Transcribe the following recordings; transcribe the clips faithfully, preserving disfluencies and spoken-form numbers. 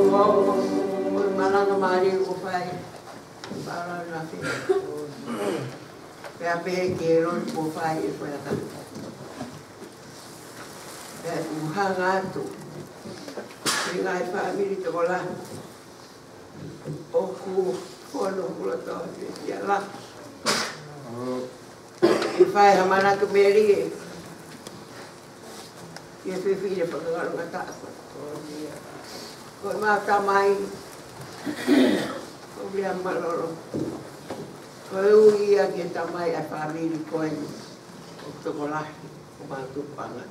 Ko e malanga mālie kuo fai. Pala na fe. Pea pehē ki he lotu kuo fai ʻe Foʻiata. Pea ʻoku hanga atu ki he ngaahi fāmili tokolahi ʻoku fonu ʻi loto he fiefia lahi. ʻE fai ha manatu melie ki he fefine fakangalongataʻa ko eni. Ko ʻemau tamai, ko Viliami Malolo. Ko e ui ia ki he tamai ʻa e fāmili ko eni, ʻoku tokolahi ʻo mau tupuʻanga.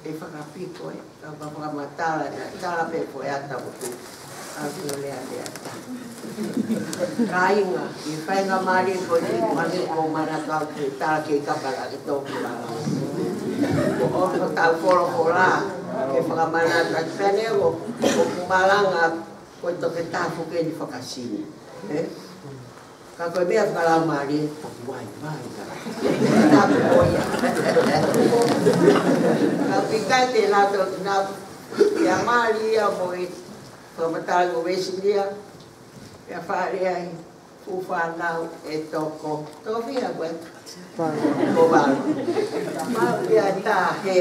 ʻE fakapiko ē, ka ka fakamatala, naʻe tala pē Foʻiata mo tu. Ka ko e lea lea ta. Kāinga, ʻi he faingamālie ko eni, mani ko mana kau ke tala ke kapala ke tō ki lalo. Ko ʻoku tau folofola, ke fakamanatu atu pē ʻeni ʻoku, ʻoku malanga ko e toketā foki eni fakasini. Ē? Ka ko e meʻa fakalaumālie, ʻoku vaivai ka. Tapu ko ia. Ka ʻoku ʻikai te nau tō, nau, ʻia Malia mo e fakamatala ko Uesilia, ʻia Fale ai, fuʻu fānau ʻe toko, toko fiha ko ē? Ko valu. Mau ʻia taha he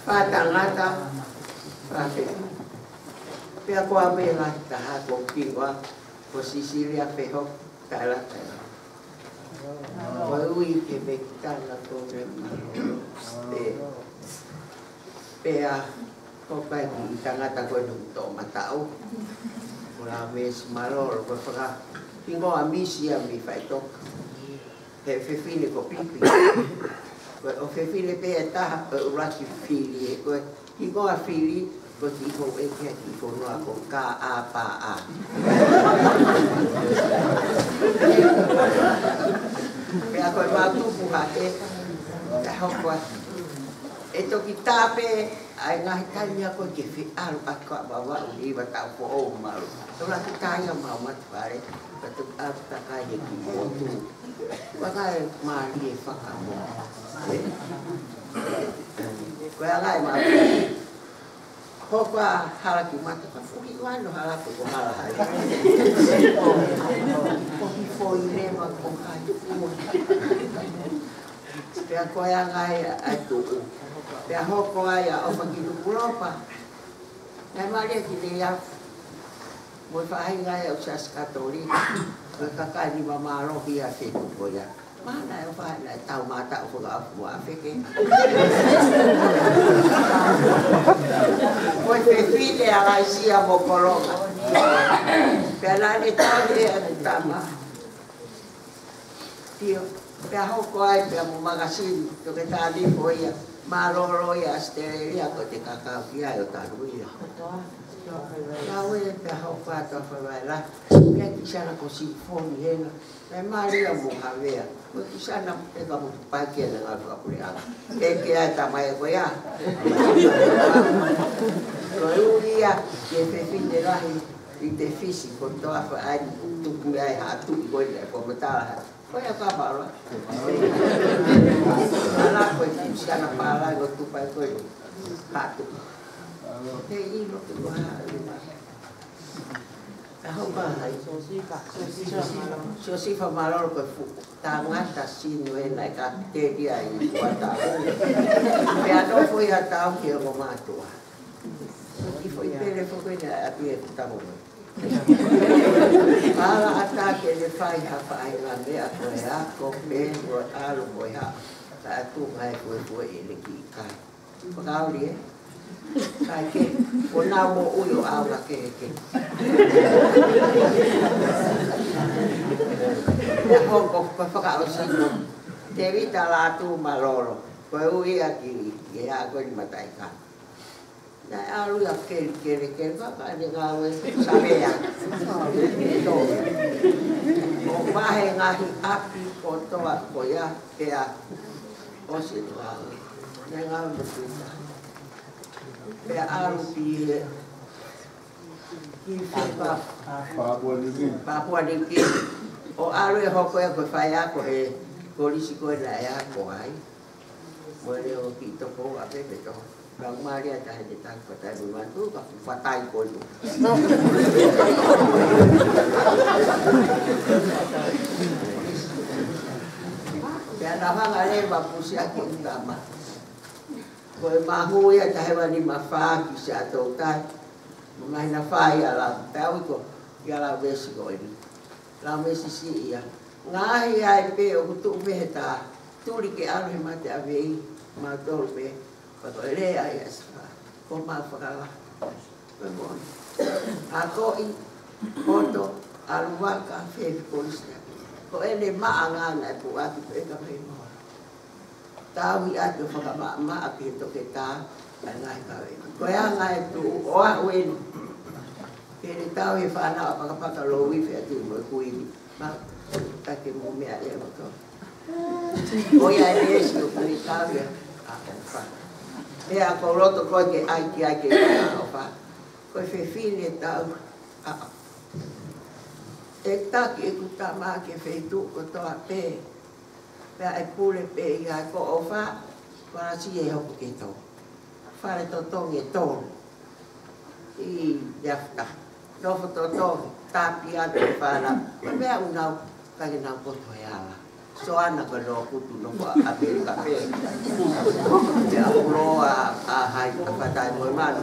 fā tangata, fā feʻunga. Pea ko au pē lahi taha ko Kiwa, ko Sisilia Feho, Talatala. Ko e ui ke me ki tala ko me malo. Pea, pea, ko kai ki tangata ko e nungu tō mataʻu. Ko la mesi malo, ko e faka, hingoa misi ia mi fai toka. He fefine ko Pipi. Ko e ʻofefine pē ʻe taha, ko e ʻuluaki fili, ē, ko e hingoa fili, ko e kiʻi houʻeiki ʻa e kiʻi fonua ko Ka ʻa Pā ʻa. Pea ko e mau tupu hake, ka hoko atu. ʻE toki tā pē ʻa e ngaahi taimi ia ko ē ke feʻalu ʻa e kau Vavaʻu ʻi he ʻiva taʻu foʻou malu. ʻUluaki tā ia mau matu fale, ka toki ʻalu takai he kiʻi motu. Ko e ngaahi mālie fakamoa. Ko e ngaahi mālie. Hoko ʻa Hala ki Mata ka fuhi wano Hala ko ko Hala hai. Ko Hifo ʻi Leva ko hai. Pea ko e ngaahi ʻa e tuʻu. Pea hoko ai ʻa ʻOfa ki Nukuʻalofa. Naʻe mālie ki Nei Afu. Mo e faʻahinga ʻa e ʻEiki Siasi Katolika. Mo e kakai ni mamālohi ʻa e fetuʻu ko ia. Mana ʻe ʻOfa naʻe tau mata ʻo fakaʻafu mo ʻAfeke. Mo e fefine ʻa Laisia mo Kolonga. Pea naʻa ne tau he ʻa e tama. Tio, pea hoko ai, pea mo makasini, toketā ni ko ia, mālōlō ia ʻAositelēlia, ko te kakau ki ai ʻo talu ia. Naʻe pea hoko atu ʻa Faivaila, pea ki sana ko Sifoni hena, pea Malia mo Havea, ko ki sana peka mo pai ki ana ngā fakapuleʻanga. ʻE ke ai tamai ko ia. Ko e ui ia, ke fefine lahi, ʻi te Fisi, ko toa fa ai, tuku ai ha tuʻi ko ia, ko matala ha. Ko ia ka pala. Ala ko e Fisiana pala, ko tupai ko ia. Hatu. Te ilo ke ko ha, ilo. Ka hau ka hai. Siosifa Malolo ko e fuʻu tangata sino ena ʻe kapiteni ai ʻi Kuataʻu. Pea nofo ia tau ki he ongo mātuʻa. Ki foʻi pele foki ena ʻapi e kutamo. Pala ʻatā ke ne fai ha faʻahinga meʻa ko e ako pē ko e ʻalu ko e haʻu. Ka atu mai ko e ko e ʻene kiʻi kai. Fakaoli ē. Kai ke, ko nau moʻui ʻo ʻaonga kehekehe. Pea hoko ko e fakaʻosi ko Tēvita Lātū Malolo. Ko e ui ʻaki ʻe ia ko e ni mataika. Naʻe ʻalu ia ke kelekele faka ʻene ngāue savea. ʻO vahe ngaahi ʻapi kotoa ko ia pea ʻosi ʻene ngāue. Naʻe ngāue mo Tēvita. Pea ʻalu ki he, ki Fika, Papua New Guinea. Papua New Guinea. ʻO ʻalu ʻo hoko ia ko e faiako he kolisi ko ē naʻe ako ai. Mo e leo ki toko ua pē pe toko. Ka mālie ʻa e taha ʻe taha, fatai mo matu, ka fatai ko eni. Pea naʻa hanga leva ʻo pusiaki ʻeku tama. Ko e mahu ia ʻa e taha hiva nima fā ki Siaʻatoutai. Māhina fā ia ʻa e lau. Pea u ʻilo ko ia ʻa e lau veesi ko eni. Lau veesi siʻi ia. Ngaahi ʻai pē ʻoku tuʻu pē he tā, tuli ke ʻalu he mate ʻa vei, mautolu pē, pea ko e lea ia ʻa e saka, ko mau fakala. Ko e moʻoni. Akoʻi, poto, ʻalu vaka, fefi polisi. Ko ʻene maʻanga naʻe puʻaki pē ka mei moa. Tauhi atu fakamaʻamaʻa pē he toketā, ʻa e ngaahi kaveinga. Ko e anga e tuʻu ʻo aʻu eni. Ke ne tauhi e fānau ʻa Pakapaka, Louife, ʻa Tui mo e Kuini. Ma, ka ke mo meʻa ia mo tō. Ko ia e veesi ʻoku ne tauhi ʻa ʻOfa. Pea ko e loto ko ē ke ʻai ki ai ke ʻa ʻOfa. Ko e fefine tau ʻa ʻOfa. ʻE taki ʻeku tama ki he feituʻu kotoa pē. Pea ʻe pule pē ia ko ʻOfa, Fasi e hoku keto. Fale totongi ʻe tolu. ʻI Leafuta. Nofo totongi, tapi atu e fala. Ko e meʻa ʻoku nau, ka ke nau poto he ala. Soana ko e lokutu nofo ʻAmelika pē. Pea ulo ʻa, ʻa hai, ʻa Fatai mo e Manu.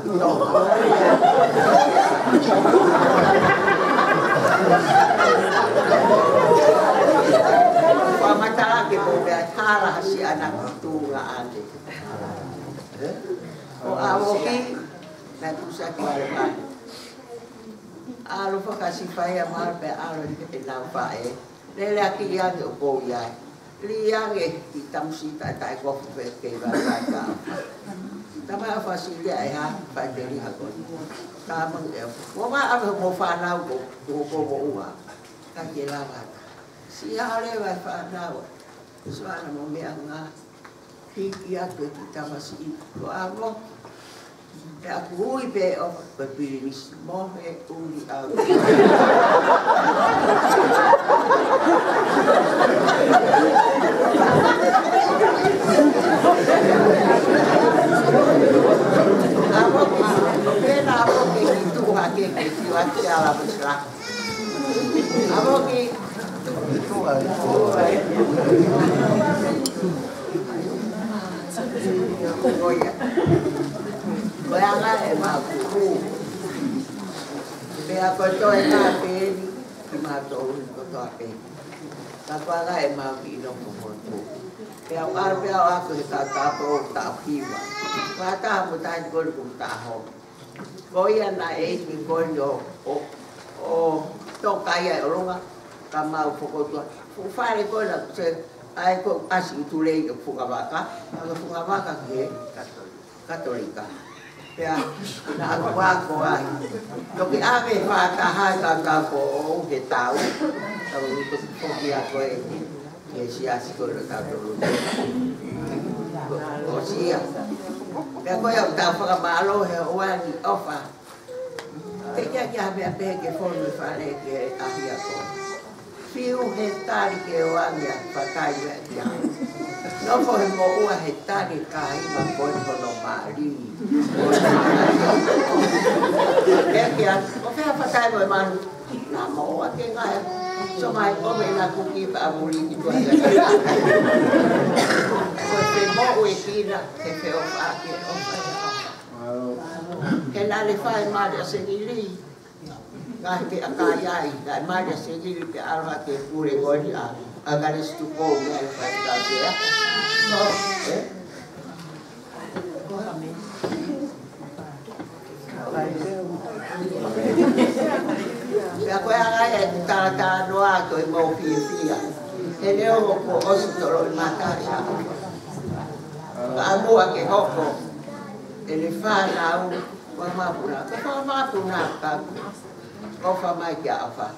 Fakamatala ke mo meʻa hala hasi ana tuʻunga ʻane. ʻE? ʻO ʻAvoki, naʻe pusiaki ʻa e manu. ʻAlu fakasifai ʻa Malu pea ʻalu ʻenau faʻē. Lele ʻaki ia ke ʻo kou ia. Lī ange ki Tamusi taʻe taʻe kofu pē kei vai vai ka. Tama ʻa Fasi lea ʻe ha, fai te liha ko. Tama ʻe. Mo ma ʻave mo fānau ko, ko, ko mo ua. Ka ke lava. Siʻi ʻa leva e fānau. Soana mo meʻa ngā. Hiki atu e ki tamasiʻi ko amo. Pea ʻoku ui pē ʻo ko e pilinisi mo he uli au. Amo ki, pena amo ki ki tuha ke ke ki wati ala musla. Amo ki. Ko ia. Ko e anga ʻemau kuku. Pea ko e toe ka peni, ki mātou kotoa pē. Ka ko e anga ʻemau kiʻi nofo motu. Pea u ʻalu pea u ako he taʻu tapu taʻu hiva. Fakataha mo tahi kole ko taho. Ko ia naʻe ʻi he ko eni ʻo, ʻo, ʻo toka ia ʻi ʻolunga, ka mau fokotua. Fuʻu fale ko ena se, ʻai ko ʻasi ʻi Tulei ʻo Fungavaka, ʻa Fungavaka ki he Katolika. Pea, naʻa ku ako ai. Toki ʻave fakataha e kau tau ko ʻou he tau. Tau ni toki foki ako e. Ke siasi ko lo tautolu. Ko, ko sia. Pea ko ia ʻoku tau fakamālō he ʻoua ni ʻofa. Ke kia kia pea pē ke fonu e fale ke ʻahiako. Fiu he tali ke ʻoange ʻa Fatai ua kia. Nofo he moʻua he tali ka ima ko e kono mali. Ke kia, ko fea Fatai mo e Manu. Naʻa mo ua ke ngai. So mai ko me na kuki pa a muli ki tua ia. Ko te mo ue kina, ke te o pa ke o pa. Ke na le fai mali a sengili. Ngai pe a kai ai, ngai mali a sengili pe aloha ke pule ngoni a. A gale stuko me a le fai ka ke a. No, eh? Pea ko e anga ia ʻeku talatalanoa ko e mau fiefia. He neongo kuo ʻosi tolo ʻi mata ia. Ka ʻamua ke hoko. ʻEne fānau, ko e mapuna. Ko e mapuna ka. ʻOfa mai kia ʻofa.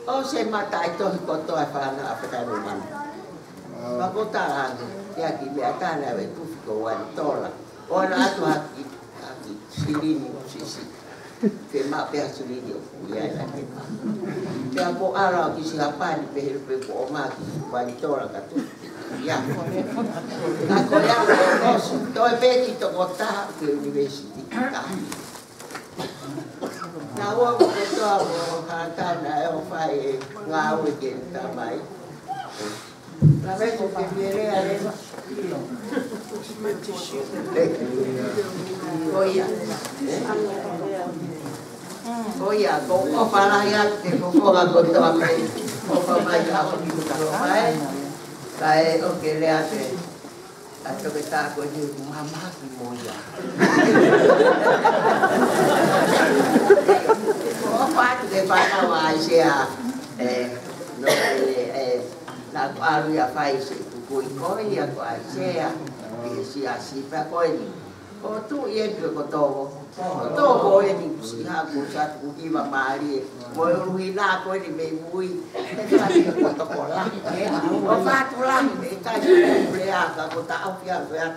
ʻOsi e mataʻitohi kotoa e fānau ʻa Fatai mo e Manu. Ka ko tala ange, ke aki meʻa tana e tufi ko Uani Tola. ʻOna atu haki, haki silini ʻo sisi. Ke ma pea silini ʻoku ia e laki. Pea ko ala ʻo kisi hapani pehelu pe ko ʻomaki Uani Tola ka tufi. Ia. Ka ko ia ko e, toe pē ki he tokotaha ki he university. Naʻa ua ko e toa ʻo Hātana ʻo fai e ngāue ki he tamai. Naʻe ko e pē lea leva. Ko ia. Ko ia, ko e ʻofa lahi atu ki he fofonga kotoa pē. ʻOfa mai ka ʻofa ki he kotoa pē. Kae ʻoua ke lea pē. ʻA e toketā ko eni ʻoku mahamahaki mo ia. ʻOfa atu ki he fānau ʻa ʻAisea, ē, no, ē, ē, naʻa ku ʻalu ia ʻo fai se kuku i ko ia ko ʻAisea, ki he siasi pea ko eni. ʻO tuʻi eni ko Toko. Ko Toko eni kusi ha kusa tuku kiva mālie. Mo e ʻuluhina ko eni mei mui. He fai ko Toko la. ʻO fatu la. He kai lea ka ko ta au fia fia.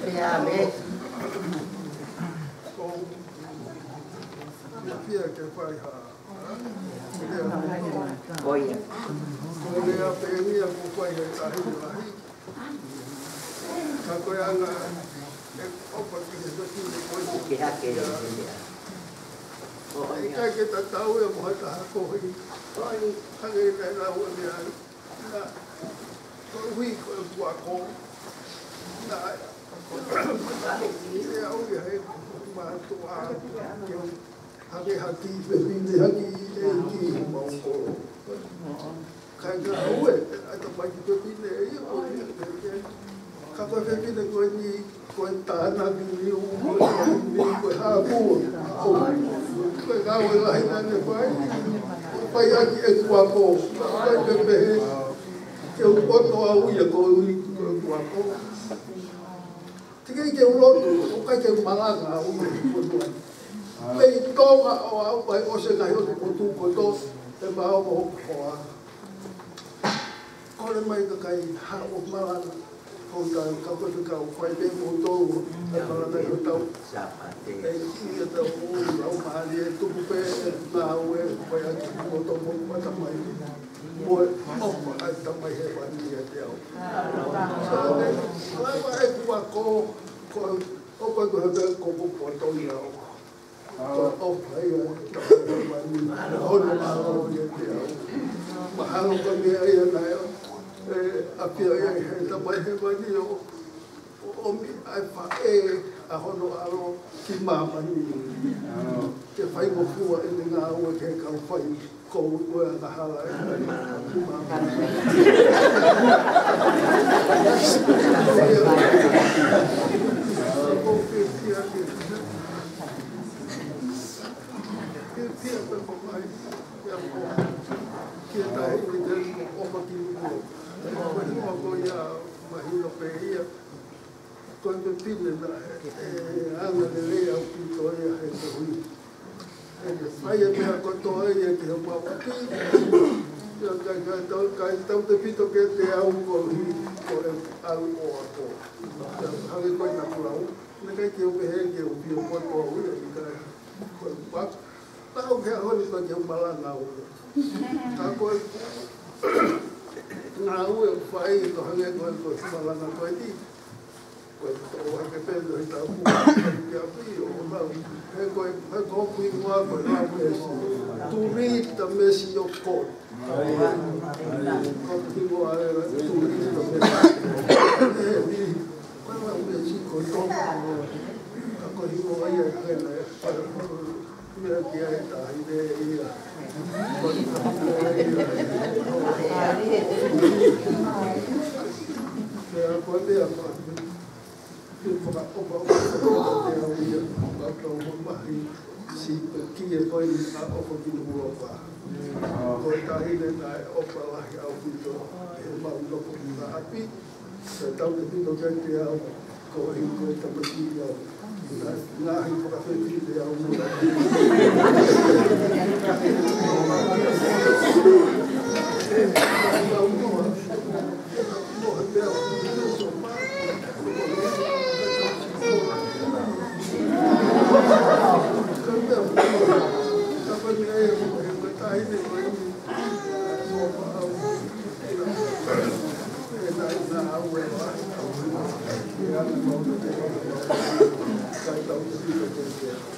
Pea me. Ia pia ke fai ha. Ko ia. Ko e lea pē ia ko fai he tahi lahi. Ka ko e anga e ʻofa ki he tahi ko e. Ke hake ia. Ko ia. ʻIkai ke tatau ia mo ha taha kohi. Ai, hake ia ka e lau ʻo meʻa ai. Na, ko e ui ko e kuako. Na, e au ia he mātuʻa ke u hake haki fefine haki e ki mau kolo. Kai ka ue, ʻa e tamai ki fefine, ia ko e, ka ko e fefine ko eni, ko e tānaki liu, ko e lahi ni, ko e hākua. ʻO, ko e ngāue lahi naʻa ne fai, fai ʻaki e kuako, fai pē pehē, ke u poto au ia ko e ui, ko e kuako. Teʻeki ke u lotu, ʻoku ʻikai ke u malanga au ia ko e ui. Pea ʻi Tonga ʻo aʻu pē ʻo ʻosi e ngaahi ʻotu potu kotoa, ʻe maʻu hoku hoa. Kole mai kakai haʻu ʻo malanga, ko e ka, ka ko e kau fai pē moutolu, ʻe malanga ʻi hotau. ʻE ʻi hotau ʻū laumālie, tuku pē, ngāue, fai ʻaki moutolu mo e tamai. Mo e ʻofa ʻa e Tamai Hēvani ʻiate au. So, ne, lava e kuako, ko, ʻoku ʻikai ko ha meʻa ko ko poto ia ʻo. Ko e ʻofa ia ʻa e Tamai Hēvani. Hono ʻAlo ʻiate au. Mahalo ko e meʻa ia naʻe, ʻe, ʻafio ai he Tamai Hēvani ʻo, ʻo ʻomi ʻa e faʻē ʻa hono ʻAlo ki māmani. Ke faingofua ʻene ngāue ki he kau fai. Ko e angahala ē. Mahino pē ia. Ko e fefine naʻe, ʻe, anga lelei ʻaupito ia he kohi. ʻE fai e meʻa kotoa ia ki homau ʻapi. Ia ka, ka tau, ka tautefito kiate au kohi, ko e au ʻo ako. Ia hangē ko e naʻa ku lau, naʻe ʻikai ke u pehē ke u pio kotoa ia ʻikai. Ko e pak-, tau ke ahoni ko ke malanga au. Ka ko e ngāue ʻoku fai ko hangē ko e, ko e malanga ko eni. Ko e tō ake pē no i tau kua ki a pui o mau. He ko e, he ko hoku hingoa ko e Lau Mesi. To read the mercy of God. Ko hoku hingoa e la, to read the mercy of God. He ni, ko e Lau Mesi ko e tō. Ka ko e hingoa ia e hena e. Ia ki ai tahi ne ia. Pea ko e meʻa ko e fakaʻofoʻofa ko e meʻa ia, ʻoku ou mamahi siʻi pekia ko eni ʻa ʻOfa ki Nukuʻalofa. Ko e taʻahine naʻe ʻofa lahi ʻaupito, he mau nofo ki ʻapi, Pea tautefito kiate au, ko e hiko e tamasiʻi au. Ngaahi fakafefine au mo.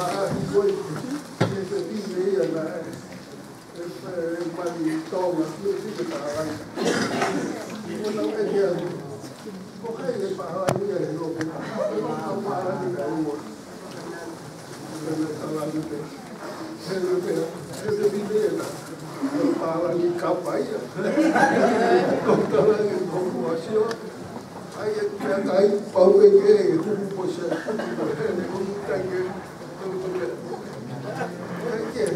Pālangi ko ē, ʻe te pine ia naʻe, ʻe, ʻe mali Tonga, ʻe te pine pālangi. Ko ʻenau ʻeke ange, ko hai e pālangi ia he lope? Ko e pālangi naʻe ʻoua. Ko e pālangi pē. He lope, he lope pine ia na. Ko e pālangi kapa ia. Ko e pālangi ko Kuasio. ʻAi e meʻakai, pau pē ke huhu po se, huhu po se, huhu kai ke, huhu po se. Kai ke.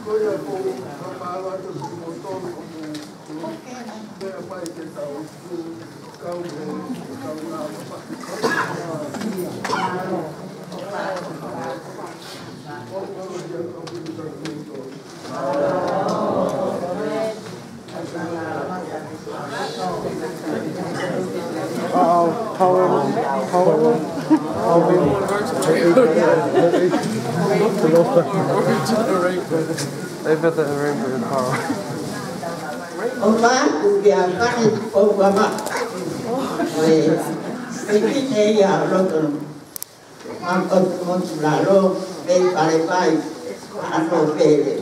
Ko ia ko, ka pala to si mo to, ko, ko, meʻa mai ke tau, kau mo, kau na, How, how, how, how many? Over the rainbow power. ʻO fā, ʻoku ke ʻa fani ʻo ua ma. ʻOe, ʻe kine ia loto. Mako motu lalo, pei fale pai, ano pele.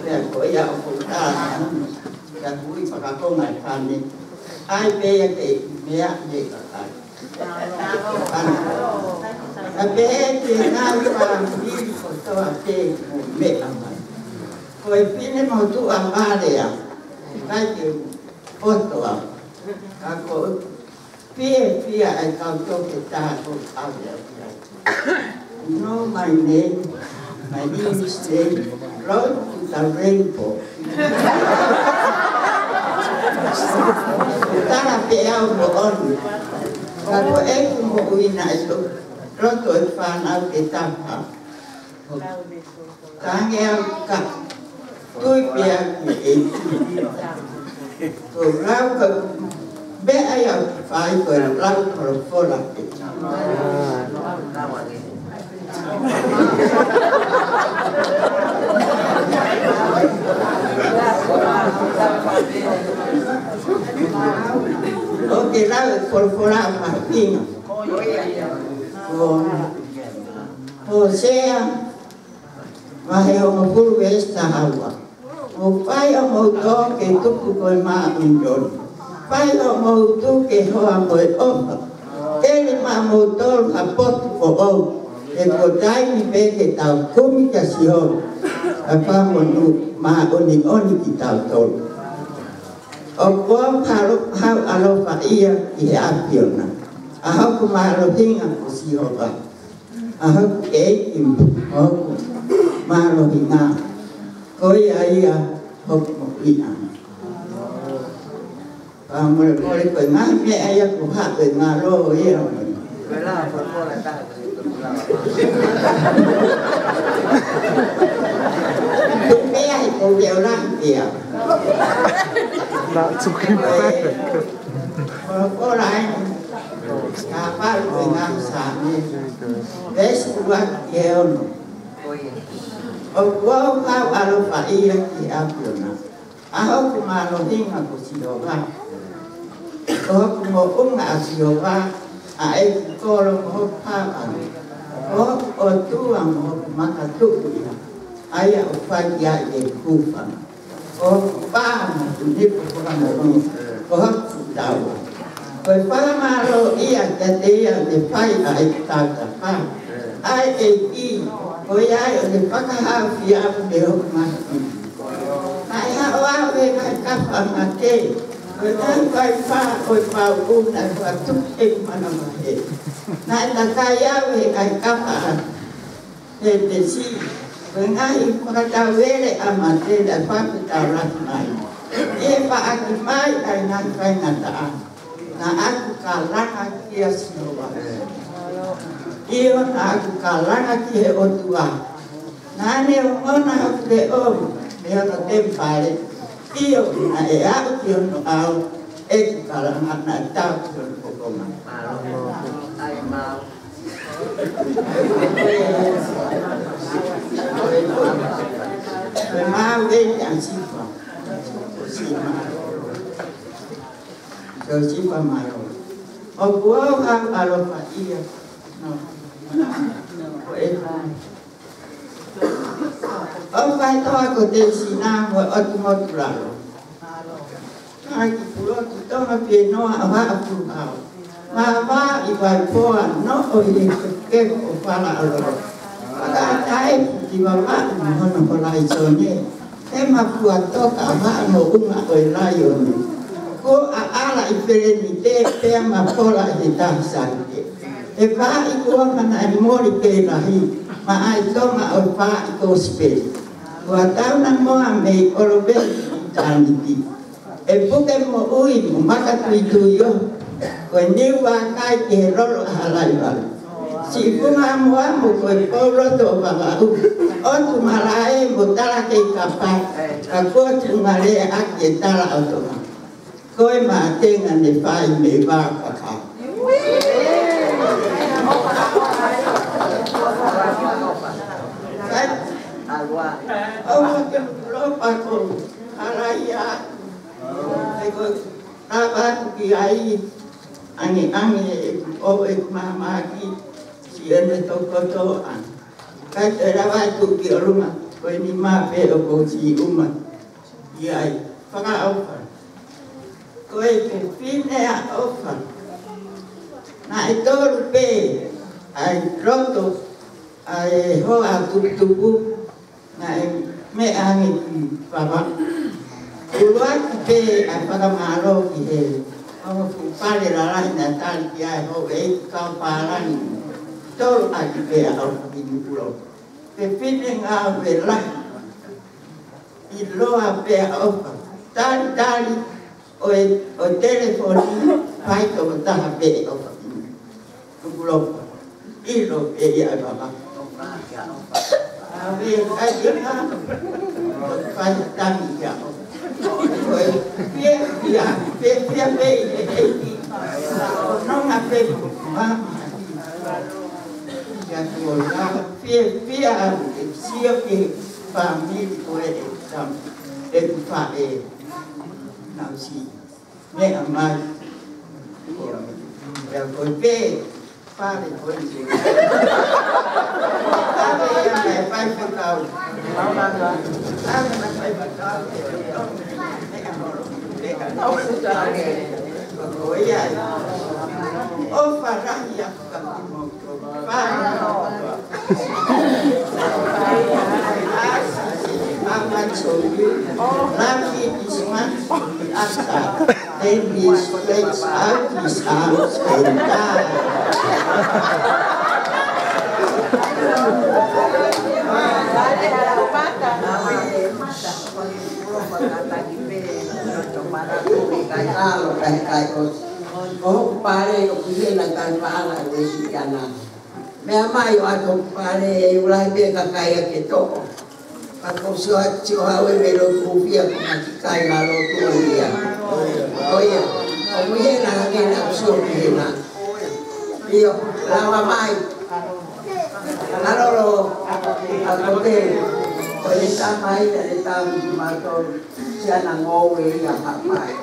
Pea ko ia ʻoku tā, pea kui fakakonga e fane. ʻAi pē ia ke meʻa ia kakai. Pea pehē ki he ngaahi fāmili kotoa pē ʻoku meʻa mai. Ko e fine motuʻa vale ʻa, kai ke u poto au. Ka ko fiefia ai kau toketā ko au ia ia. You know my name, my English name, Road to the Rainbow. Tala pē au moʻoni. Ka ko ʻeku moʻui naʻe loto e fānau ke tapa. Tangi au ka tui pē au ki he ʻEiki. Ko e lau ka meʻa ia ʻoku fai ko e lau folofola. ʻOku ke lau e folofola ʻa Pāpina. Ko Hōsea vahe hongofulu veesi taha ua. Mou fai hoʻomou tō ke tupu ko e māʻoniʻoni. Fai hoʻomou tū ke hoa mo e ʻofa. Keli maʻamoutolu ha potu foʻou. He ko e taimi pē ke tau kumi kia Sihova. Kae fakamonū māʻoniʻoni kitautolu. ʻOku ou halo-, hau ʻaloʻofa ia ki he ʻAfiona. ʻA hoku mālohinga ko Sihova. ʻA hoku ʻEiki mo hoku mālohinga. Ko ia ia hoku moʻuiʻanga. Pea mole mole ko e ngaahi meʻa ia ko hape ngalo ia. Ko e lā, ko e lā, ko e lā. Ko e meʻa he ko e ola ia. Not talking back. Ko e ola ia. Ka palu e ngaahi Saame. Veesi ua ki he ono. ʻOku ou hau ʻaloʻofa ia ki he ʻAfiona. ʻA hoku mālohinga ko Sihova. Ko hoku moʻunga ʻa Sihova. ʻa e kolo mo hoku pāpā, ko hoku ʻOtua mo hoku makatuʻunga, ʻa ia ʻoku fai ki ai ʻeku hūfanga. Ko hoku pā mo hoku nipo fakamoʻui, ko hoku taua. Ko e fakamālō ia kiate ia ʻoku ne fai ʻa e tautapa. ʻA e ʻEiki, ko ia ai ʻoku ne fakahaofi au mei hoku mate. Naʻe haʻu au he ngaahi kafa mate, ko e ngaahi vaipā ʻo e pauʻu naʻe fakatupu ʻeku manavahē. Naʻe takai au he ngaahi kafa ʻa Hētesi, ko e ngaahi fakatauele ʻa mate naʻe fakataulaki mai. ʻI he faʻaki mai ʻa e ngaahi faingataʻa, naʻá ku kalanga kia Sihova. ʻIo, naʻá ku kalanga ki he ʻOtua. Naʻá ne ongona hoku leʻo mei hono temipale. ʻIo, naʻe aʻu ki hono ʻao ʻeku kalanga, naʻe tau ki hono kokonga. Ko e maau eni ʻa Sifa. Sifa. Ko Sifa Malo. ʻOku ou hau alofa ia. No. Ko e ʻOfa ʻa e ʻOtua ko Teisina mo e ʻOtu Motu Lalo. Ka ki Pulotu Tonga pē noa ʻa Vaʻa Puhau. Mavaʻi Vaipoa noʻo ʻi he kefu ʻo Falaʻalolo. Fakaʻatā ʻeku ki Vavaʻu mo hono Holaisone. He mafua toka ʻa Vaʻa Moʻunga ʻo e Laione. Ko ʻAla ʻi Felenite pea mafola he tahi sānite. He faʻahi kuonga naʻe mole pē lahi, maʻa e tonga ʻo e faʻahi kosipeli. Kuo tau namoa mei ʻOloveli ki ʻitāniti. ʻE puke moʻui mo makatuʻituʻi ʻo, ko e niu vakai ki he lolo ʻa Halaivalu. Siʻi Funga Amoamo ko e pou loto ʻo Vavaʻu, ʻotu malaʻe mo tala kei kapa, ka kuo tuʻunga lea ʻaki e tala ʻo Tonga. Ko e mātenga ne fai mei Vākaka. Kai, ʻoua ke u lopa ko halaia. He ko e lava atu ki ai, ange ange ʻeku ʻo ʻeku māmāki, siʻene tokoto ʻa. Kai te lava atu ki ʻolunga, ko e nima pē ʻoku ou siʻi uma. ʻI ai, fakaʻofa. Ko e fefine ʻa ʻOfa. Naʻe tolu pē ʻa e loto ʻa e hoa tuputupu, naʻe meʻa ange ki Vavaʻu. ʻUluaki pē ʻa e fakamālō ki he ongo fuʻu pale lalahi naʻe tali ki ai e houʻeiki kau pālangi. Tolu ʻaki pē ʻa ʻOfa ki Nukuʻuloa. Fefine ngāue lahi. ʻIloa pē ʻa ʻOfa. Talitali ʻo e, ʻo e telefoni, fai tokotaha pē ʻa ʻOfa ki Nukuʻuloa. ʻIlo pē ia ʻe Vavaʻu. ʻAve kai ia. Fai tangi ia ʻOfa. Ko e fiefia, fiefia pē ʻi he ʻEiki. Nonga pē ko mama. Ia tuʻu ʻo lava fiefia au ʻeku sio ki he fāmili ko ē ʻeku tama, ʻeku faʻē. Nau si meʻa mai. Ia ko e pē, pale ko ē. Pale ia mai faifekau. Pale mai faifekau. Meʻa molo. Meʻa molo. Ko ia. ʻOfa lahi ia. Ko hoku pale ʻoku ʻi hena kai paʻanga ʻe Uesi ʻi ana. Meʻa mai ʻo ʻatu hoku pale ʻe ʻuluaki pē kakai ʻa ke toʻo. Ka ko sio atu sio hau e melo tūfia ko maki kai ngā lotu ia. Ko ia, ʻoku ʻi hena hangē naʻa ku sio ki hena. ʻIo, lava mai. Nalolo, ʻa ko te, ko e tamai, ʻa e tamai ki mātou, siana ngoue ia hapai.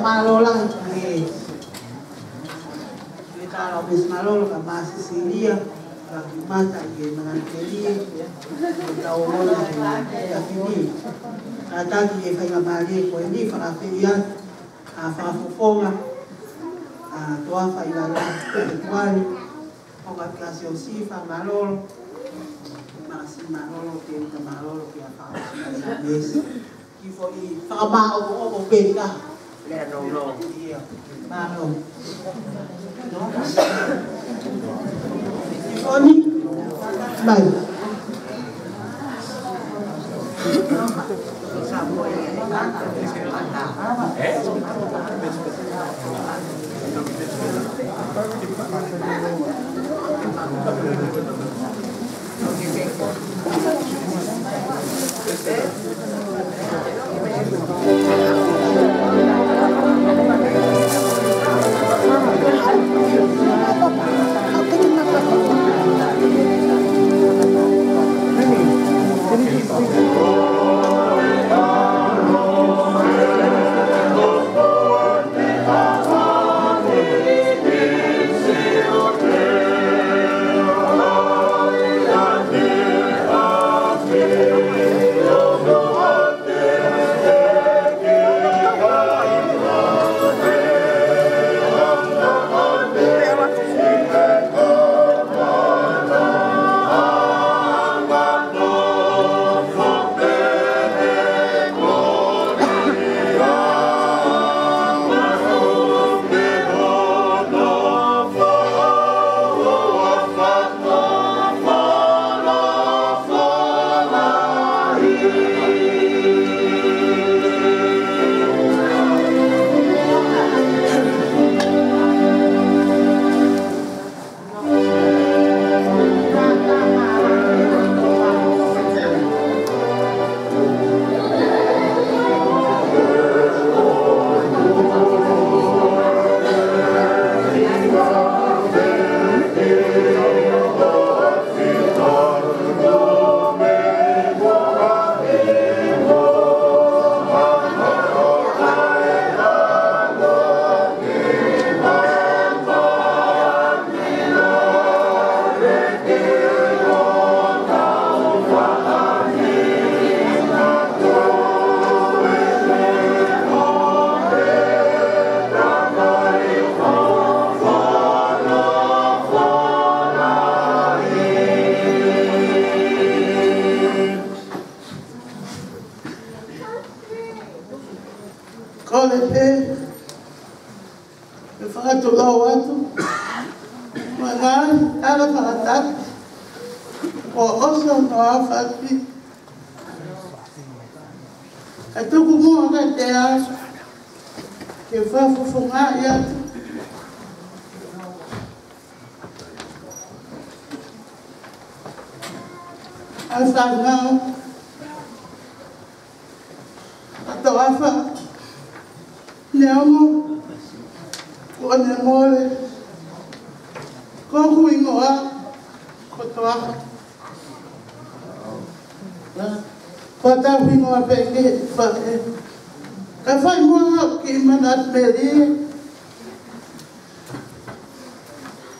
Mālō lahi. Ke tala o Miss Malolo ka Mā Sisilia, ka mata i e mana kelie, ko tau ona he taeaki ni. Kātaki e faingamālie ko eni fakaafeʻi atu ʻa Fakafofonga, ʻa Toafa ʻi Lala, ʻa Tuani, ʻo ka kia Siosifa Malolo, Māsi Malolo, Teuta Malolo, kia Fakafofonga. Kiʻi foʻi fakamāʻopoʻopo pē ka. Lea nounou. Ia. Mālō. Kiʻi foʻi. Mai. Kole pē ke fakatulou atu mo e ngaahi tala fakatapu kuo ʻosi hono aofaki. Ka tuku muʻa kiate au ke fakafofongaʻi atu ʻa e fānau ʻa Toafa, neongo kuo ne mole, ko hoku hingoa ko Toafa. Ko ʻetau hingoa pē ki he faʻē. Ka fai muʻa haʻaku kiʻi manatu melie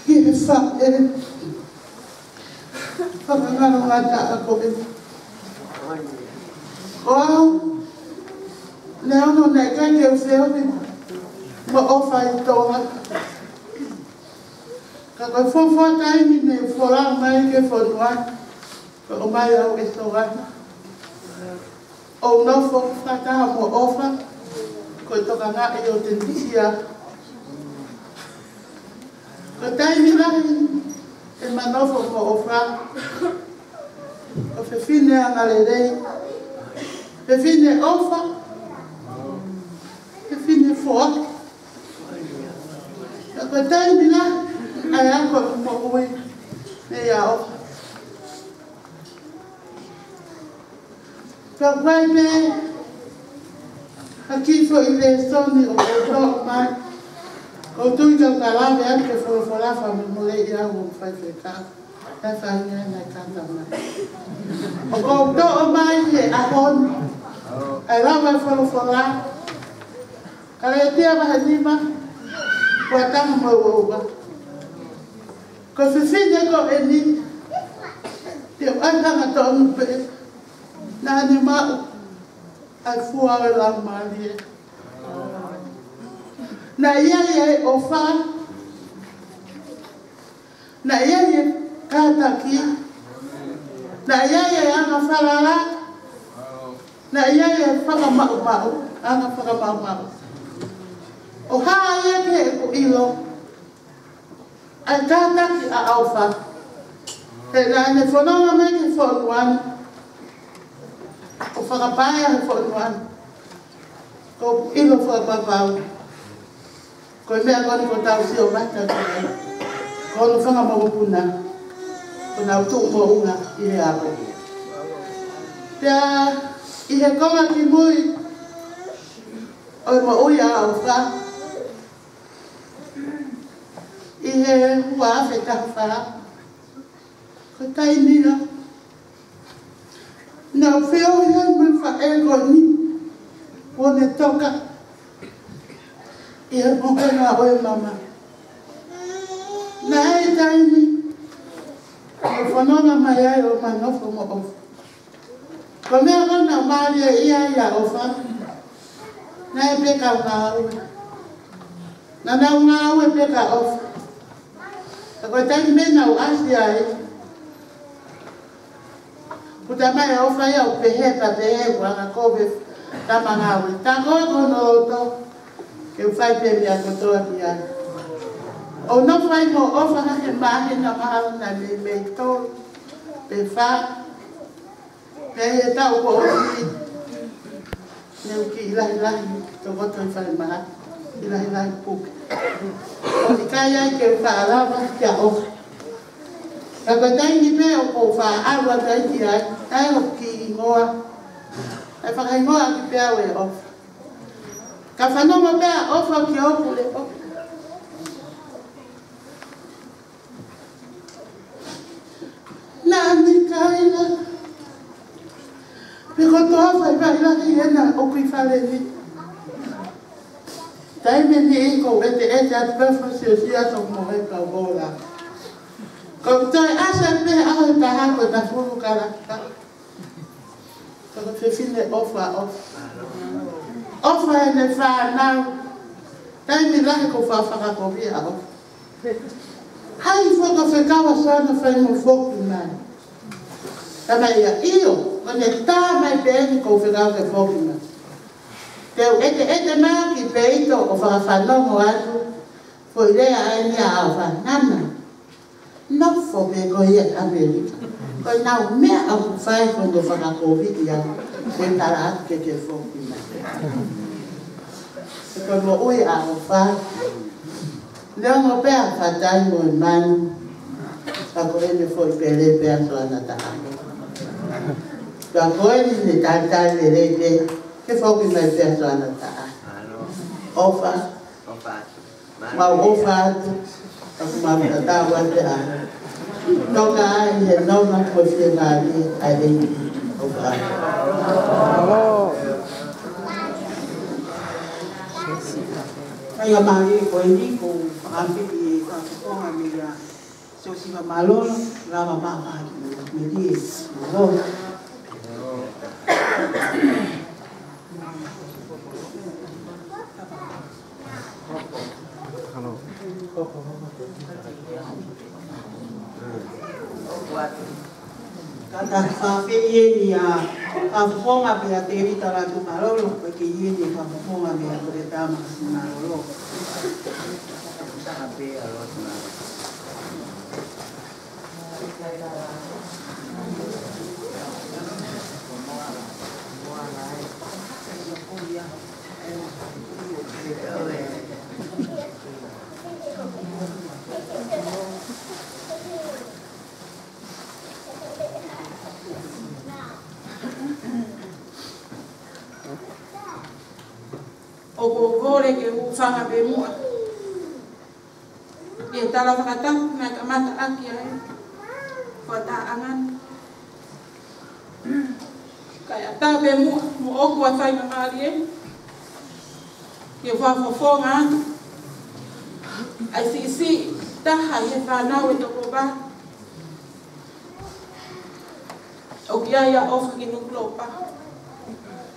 ki he faʻē fakangalongataʻa ko ē. Ko au, neongo naʻe ʻikai ke u feohi mo ʻOfa ʻi Tonga, ka ko e fuofua taimi ne u folau mai ki he fonua, ko e ʻomai au ʻe Tonga. ʻO u nofo fakataha mo ʻOfa, ko e tokangaʻi ʻo Tenisia. Ko e taimi lahi ʻema nofo mo ʻOfa, ko e fefine angalelei, fefine ʻofa, fefine foaki. Ka ko e taimi lahi ʻa e ako ʻeku moʻui meia ʻOfa. Ka ʻoku ʻi ai pē ha kiʻi foʻi lēsoni ʻoku ou toʻo mai. ʻOku ou tui ka u ka lave atu ki he folofola, fakamolemole au ʻoku ou faifekau. Kae fai ange ʻa e kātaki mai. ʻOku ou toʻo mai he ʻaho ni ʻa e lau ʻa e folofola, Kalētia vahe nima, fuataha mo e uaua. Ko e fefine ko eni, te u ʻai hangatonu pē, naʻa ne maʻu ʻa e fua ʻo e Laumālie. Naʻe ʻi ai e ʻofa, naʻe ʻi ai e kātaki, naʻe ʻi ai e anga falala, naʻe ʻi ai e fakamaʻumaʻu, anga fakamaʻumaʻu. ʻO hā ia ki heʻeku ʻilo ʻa e kātaki ʻa ʻOfa. He naʻa ne fononga mai ki he fonua ni, ʻo fakapaea he fonua ni. Ko e ʻilo fakapapau, ko e meʻa ko eni kuo tau sio mai ki ai, ko hono fanga mokopuna kuo nau tuʻu moʻunga ʻi he ʻaho. Pea ʻi he konga kimui ʻo e moʻui ʻa ʻOfa, ʻi he ua afe taha fā, ko e taimi ia naʻa ku feohi ai mo e faʻē ko eni, kuo ne toka ʻi he mohenga ʻo e mamahi. Naʻe ʻi ai e taimi naʻa ku fononga mai ai ʻo ma nofo mo ʻOfa. Ko e meʻa ko ē naʻa ku mālieʻia ai ʻa ʻOfa, naʻe pē kau ngāue. Naʻa nau ngāue pē kia ʻOfa. Ka ko e taimi naʻa ku ʻasi ai, kuo tā mai ʻa ʻOfa ia ʻo pehē, pea pehē ʻoku anga kovi e tama ngāue. Tā ko ē ko hono loto ke u fai pē meʻa kotoa ki ai. ʻO nofo ai mo ʻOfa ha māhina mahalo naʻe meimei tolu pe fā. Pea ʻi he taʻu kuo ʻosi, ne u kiʻi lahilahi tokoto ʻi falemahaki, kiʻi lahilahi puke. ʻOku ʻikai ai ke u faʻa lava kia ʻOfa. Ka ko e taimi pē ʻoku ou faʻa ʻalu atu ai ki ai, ʻai hoku kiʻi hingoa, ʻai fakahingoa ʻaki pē au ʻe ʻOfa. Ka fanongo pē ʻa ʻOfa ki hoku leʻo, naʻa ne kaila pe ko e toafa ʻi fai lahi ena ʻoku ʻi fale ni. Taimi ni ʻoku ou ʻeteʻete atu pē, fasiosio atu mo e kau bola. Ko e toe ʻasi pē ʻaho ʻe taha ko e tafulu kalaka. Ka ko e fefine ʻofa, ʻofa. ʻOfa ʻene fānau. Taimi lahi ʻoku ou faʻa fakakovi ʻa ʻOfa. Hai, fakafekau ʻa Soana, fai mo foki mai. Tama ia, ʻio, ko ʻene tā mai pē eni ʻoku ou fekau ke foki mai. Te u ʻeteʻete mai ki peito ʻo fakafanongo atu foʻi lea ʻa eni ʻa ʻOfa: Nana, nofo pē koe ʻi ʻAmelika. Ko ʻenau meʻa ʻoku fai ko hono fakakoviʻi au, ko e tala atu ke ke foki mai. He ko e moʻui ʻa ʻOfa, neongo pē ʻa Fatai mo e manu, ka ko ʻene foʻi pele pē ʻa Soana Taʻane. Ka ko eni ne talitali lelei pē ke foki mai pē ʻa Soana Taʻane. ʻOfa, mau ʻofa atu, ka ʻoku mau tatau atu ʻa e toka ai he nonga ko e fiemālie ʻa e ʻEiki. ʻOfa atu. Kae ʻumaʻā ko eni, ʻoku ou fakaafeʻi e fakafofonga meia Siosifa Malolo, lava mai ki he melie. Mālō. Ka ta fakaafeʻi eni ʻa Fakafofonga pē ʻa Tēvita Lātūmalolo, ko e kiʻi iini fakafofonga pē ʻa Koleta Makasimalolo. ʻOku ou kole ke u hūfanga pē muʻa ʻi he tala fakatapu naʻe kamata ʻaki ʻa e fakatahaʻanga ni. Kae ʻatā pē muʻa moʻoku ʻa e faingamālie ke u fakafofonga atu ʻa e siʻisiʻi taha ʻi he fānau ʻe toko valu. ʻOku ʻi ai ʻa ʻOfa Kinukulopa.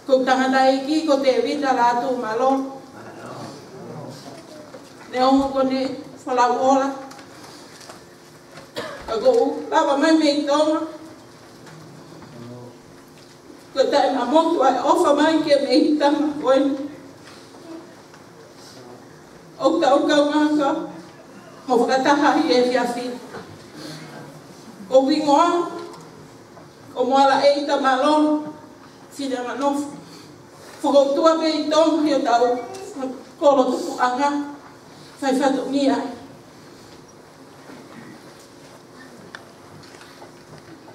Ko e tangataʻeiki ko Tēvita Lātūmalolo. Neongo ko ʻene folau ola, ka ʻoku lava mai mei Tonga. Ko e taʻemamotu ʻa e ʻofa mai ki he mehikitanga ko eni. ʻOku tau kaungā kau mo fakataha ʻi he efiafi ni. Ko hoku hingoa ko Moala ʻEita Malolo Finemanofo. Fokoutua pē ʻi Tonga ʻi hotau kolo tupuʻanga fai fatongia.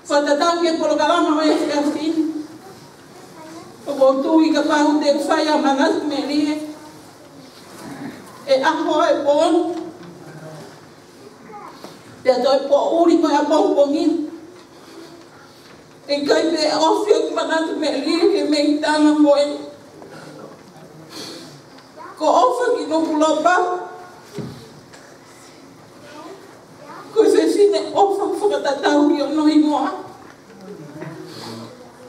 Fakatatau ki he polokalama ʻo e efiafi ni, ʻoku ou tui kapau te u fai ʻa e manatu melie ʻi he ʻaho ʻo e pō ni, pea toe poʻuli ko e ʻapongipongi ni, ʻe ʻikai pē ʻosi hoku manatu melie ki he mehikitanga ko eni. Ko ʻOfa Kinukulopa, ko e fefine ʻofa fakatatau ki hono hingoa.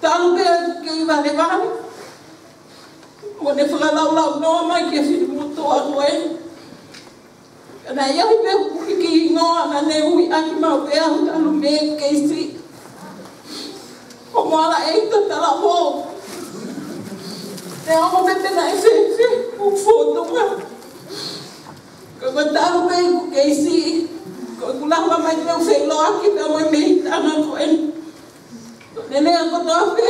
Talu pē ʻeku kei valevale mo ʻene fakalaulaunoa mai ki he finemotuʻa ko eni. Ka naʻe ʻi ai pē ʻeku kiʻi hingoa naʻa ne ui ʻaki maʻu pē au talu mei he kei siʻi, ko Moala ʻEita Talavou. Neongo pē pe naʻe fēfē hoku fōtunga, ka ko e talu pē ʻeku kei siʻi, ko ʻeku lava mai pē ʻo feʻiloaki pē mo e mehikitanga ko eni. Ko ʻene lea kotoa pē,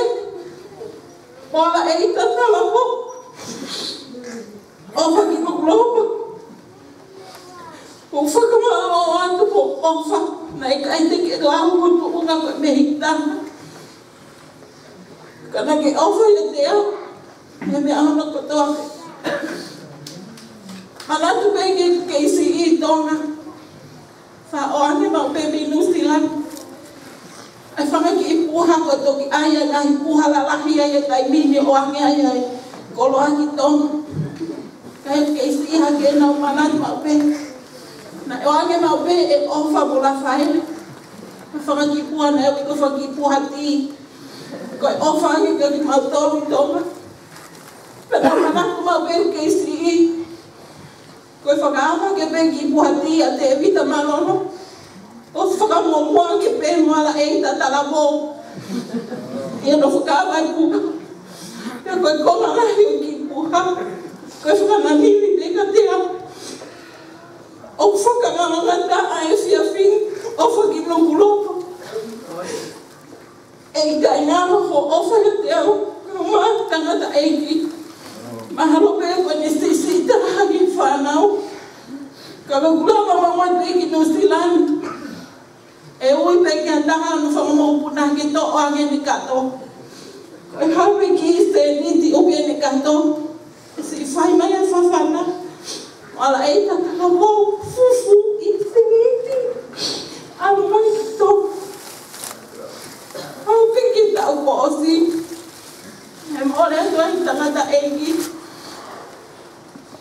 Moala ʻEita Talavou, ʻOfa Kinukulopa. ʻOku ou fakamālō atu ko ʻOfa, naʻe ʻikai te ke lau ko e tuʻunga ko e mehikitanga, ka naʻa ke ʻofa ʻiate au he meʻa hono kotoa. Manatu pē ki he kei siʻi ʻi Tonga. Faʻa ʻoange maʻu pē mei Nuʻu Sila ʻa e fanga kiʻi puha, ko e toki ʻai ʻa e ngaahi puha lalahi ʻa e taimi ni ʻo ʻoange ai ʻa e koloa ki Tonga. Ka ʻi he kei siʻi hake naʻa ku manatu maʻu pē, naʻe ʻoange maʻu pē ʻe ʻOfa mo Lafaele ʻa e fanga kiʻi puha naʻe ui ko e fanga kiʻi puha tī. Ko e ʻofa ange kiate kimautolu ʻi Tonga. Pea naʻa ku manatu maʻu pē ʻi he kei siʻi, ko e fakaava ke pē kiʻi puha tī ʻa Tēvita Malolo, ʻo fakamuʻomuʻa ke pē Moala ʻEita Talavou ʻi hono fakaava e puha. Pea ko e konga lahi ʻo e kiʻi puha, ko e fakananili pē kiate au. ʻOku fakangalangata ʻa e efiafi ni, ʻOfa Kinukulopa. ʻE ʻikai ngalo hoʻo ʻofa ʻiate au, ko e tangataʻeiki. Mahalo pē ko ʻene siʻisiʻi taha ki he fānau, ka ʻoku lava maʻu ai pē ki Nuʻu Sila ni, ʻe ui pē ki ha taha hono fanga mokopuna ke toʻo ange ʻene kato. Ko e hā pē kiʻi sēniti ʻoku ʻi heʻene kato, ʻe siʻi fai mai ʻa e fafana, Moala ʻEita Talavou, fufuuʻi sēniti, ʻalu mai ki Tonga. Aʻu pē ki he taʻu kuo ʻosi, ʻe mole atu ʻa e tangataʻeiki.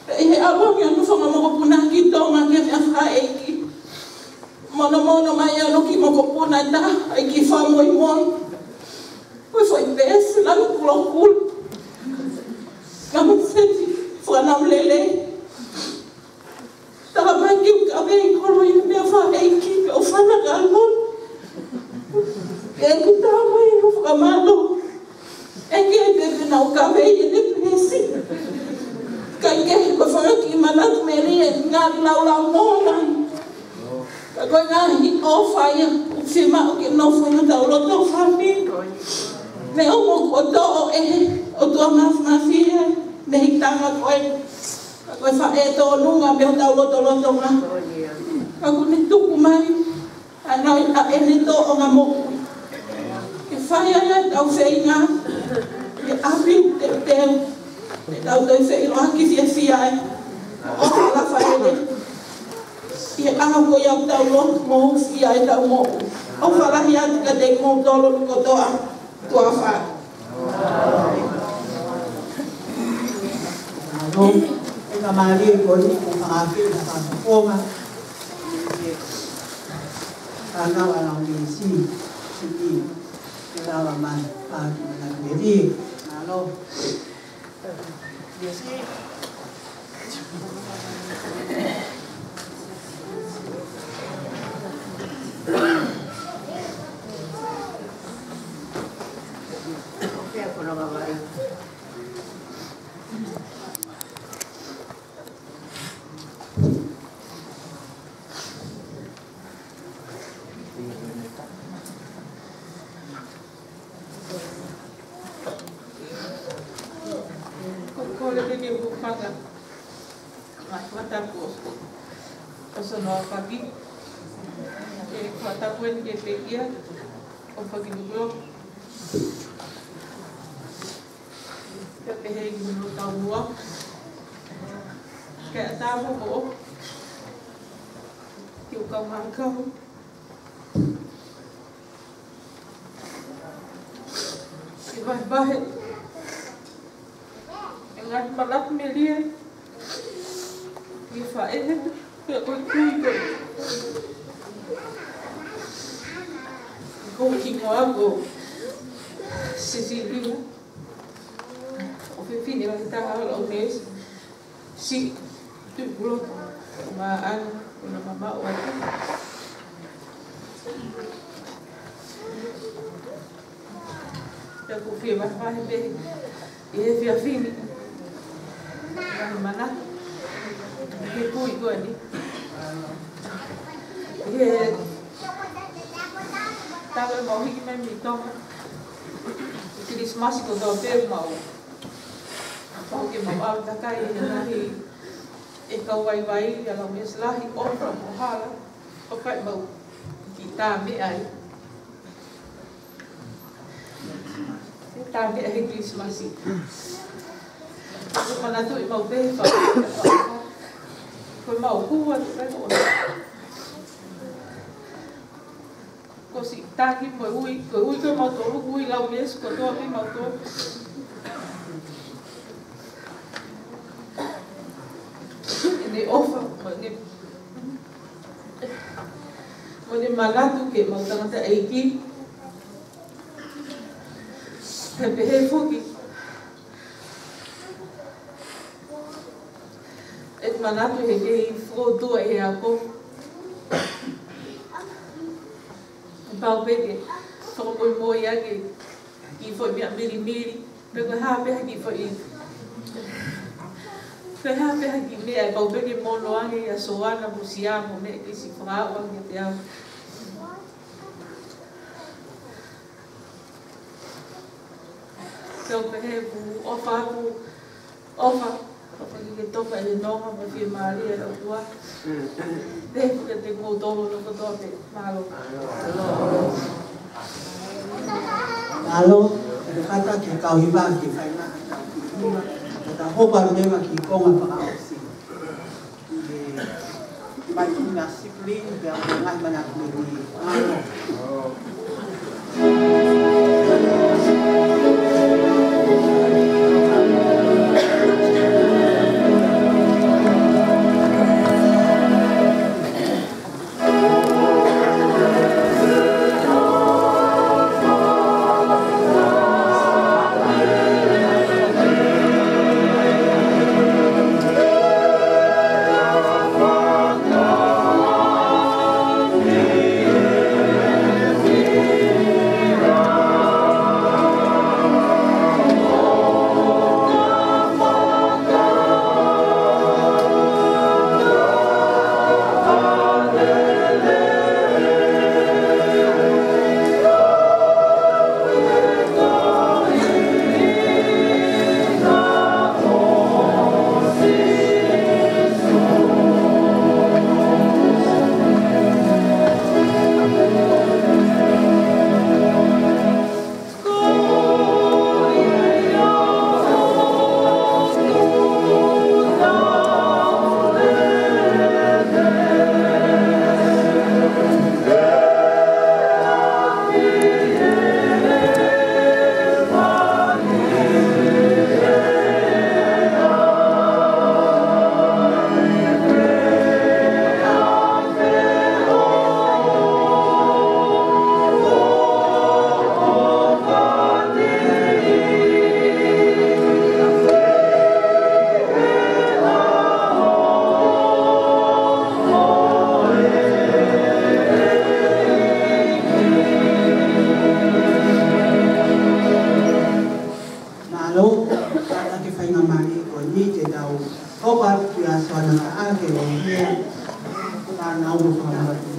Pea ʻi he ʻalu ange hono fanga mokopuna ki Tonga ki he meʻafakaʻeiki, monomono mai ʻa hono kiʻi mokopuna ʻe taha, ʻa e kiʻi fakamoimoi, ko e foʻi peesi lanu kulokula, ka mo e seti fakanamulelei. Tala mai ke u kavei holo ʻi he meʻafakaʻeiki pea u fana ka lon. Pea ʻoku tala mai ʻo fakamālō. laulau mo mai. Ka ko e ngaahi ʻofa ia ʻoku fiemaʻu ke nofo ʻi hotau loto fāmili. Neongo kuo toʻo ʻe he ʻOtua Māfimafi ia ʻa e tangata ko ē. Ka ko e faʻē tōnunga mei hotau lotolotonga. Ka kuo ne tuku mai ʻa e ngaahi, ʻa ʻene tōʻonga moʻui ke fai ai ʻetau feinga ke ʻapi teuteu, ke tau toe feʻiloaki fiefia ai. ʻOfa Lafaele, ʻi he ʻaho ko ia ʻoku tau lotu mo hūfia ai ʻetau moʻui. ʻOfa lahi atu kiate kimoutolu kotoa. Tuʻa fā. Mālō, e ka mālie ko ni, ko ka ake, ka ka konga. Ka nau ala me si, si ki, ke lava mai, pā ki mana kuelie. Mālō. Ko, ko le peke hūfanga. Ngaahi fakatapu ʻo Sono Faki. ʻE fakatapu eni ke pekia ʻo Faki Nukuʻalofa. Pea pehē ki hono taumuʻa. Ke ʻatā mo moʻo. Ke u kau mākau. Ke vahevahe e ngaahi manatu melie ki he faʻē, pea ko e kui ko ē. Ko e hingoa ko Sisilia. ʻO fefine lahi taha ʻo Laumēsi. Siʻi Tuʻipulotu, ko Maʻana, ko na mamaʻo atu. Pea ʻoku ou fie vahevahe pē ʻi he efiafi ni ngaahi manatu ki he kui ko eni. ʻI he talu ʻemau hiki mai mei Tonga, ʻi he Kilisimasi kotoa pē mau pau ke mau ʻalu takai he ngaahi ʻekau vaivai, ʻa Laumēsi, lahi ʻofa mo hala, ʻo fai mau kiʻi tā meʻa ai. Kiʻi tā meʻa he Kilisimasi. Ko e manatuʻi mau pē, fa, fa, ko e mau hua, ko e mau Ko siʻi taki mo e ui, ko e ui ko mautolu, ui Laumēsi kotoa pē mautolu. ʻEne ʻofa, mo ʻene, mo ʻene manatu ki heʻemau tangataʻeiki. He pehē foki ʻeku manatu he kei fokotuʻu ʻe he ako. Pau pē ke fakamoimoi ake kiʻi foʻi meʻa milimili, pe ko e hā pē ha kiʻi foʻi, pe hā pē ha kiʻi meʻa, pau pē ke mono ange ʻa Soana mo Sia mo meʻa ke siʻi fakaaʻu ange kiate au. Pea u pehē ʻoku ou ʻofa atu, ʻofa, ʻofa ke ke toka ʻi he nonga mo e fiemālie ʻa e ʻOtua. Pehē foki kiate kimoutolu hono kotoa pē. Mālō. Mālō, ʻe kata ke kau hiva ke fai mai. Kata hopa leva ki he konga fakaʻosi. Mai ki na sipling, pea mo e ngaahi manatu melie. Faingamālie ko eni te tau hoko atu ki he aso ʻa e ngataʻanga ke ʻohake ʻa e fānau mo e fānau.